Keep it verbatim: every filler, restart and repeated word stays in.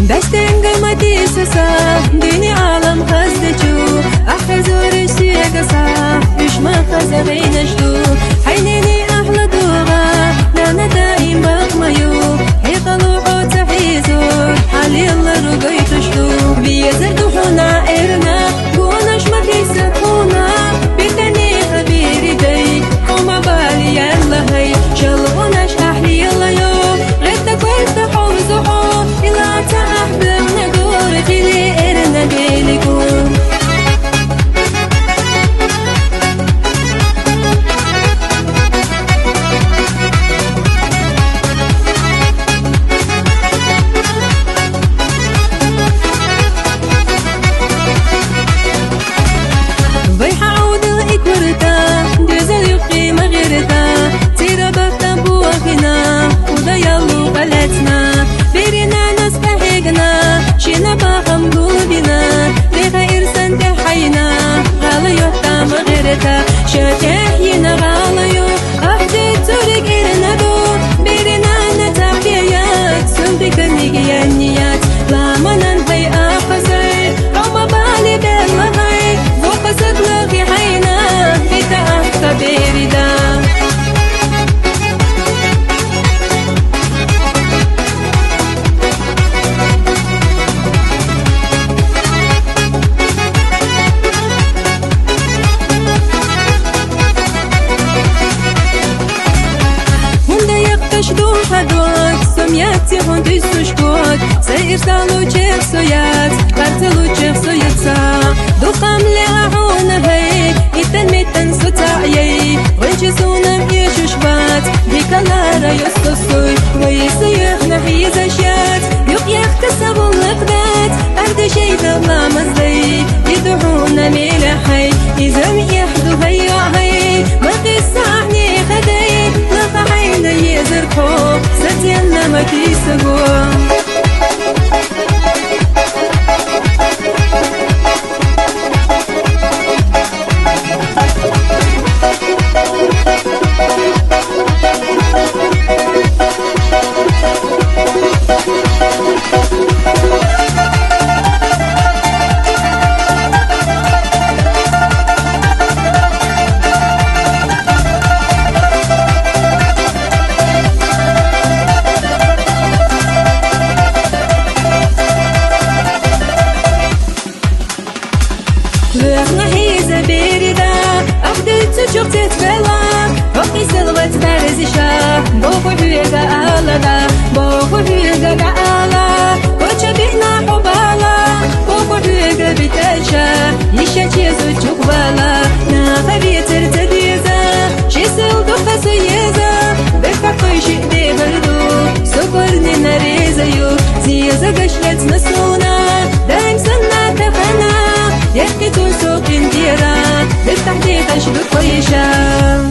Дастенга матисаса, дини алам хасдачу, ахазури сиагаса, ишма хазагайнашду, хайнини ахладуга, нана даим бахмаю, хикалу оцахизу, халила ругайтушду, биязар духуна эрна, гунаш матиса хуна, битани хабири дай, хума бали яллагай, шалгунаш ахлилаю, гъетта квайта хозуху, илата ахбирна дури хили эрна белигу. Вай хьаудал икурта, дезал юхи магъирта, тира бахта буахина, уда ялу калецна, берина нас кахегна, шина бахам гулбина, деха ирсан техайна, гала юхта магъирта, шатехина гала ю, ахди цурик ирнаду, берина на тахият, сулдика нигиянният, ламанан хай ахазай, Амма бали беллагай, вопасатлаги хайна, бита ахта берида. Хунда якташ духадот, сомятти хунтуй сушкот, са ирсалу чехсоят, карталу чехсоятса. Духам ле ахуна гай, итан метан суцаъяй, ванчи сунам ишушбат, дикалара ёссосуй, вайса яхна хизашят, юк яхта савуллакдат, ардашей давламазлай, идухуна мелахай, изам яхду гай гай, махиса ахни хадай, лаха хайна езер хо, сатенна матисаго. Лехна хиза берида, ахдуцу чухтет вела, вакисел вацдарзи ша, боху хюега алада, боху хюега ала, коча бина хубала, боху хюега битача, иша чезу чухвала, на хави церцедиза, чисел духа суеза, бека кой ши дегалду, сокорни нарезаю, зиеза гашлец насуна, Дайм санна тахана, яхки тун сокин дира, бир тахти таш ду койша.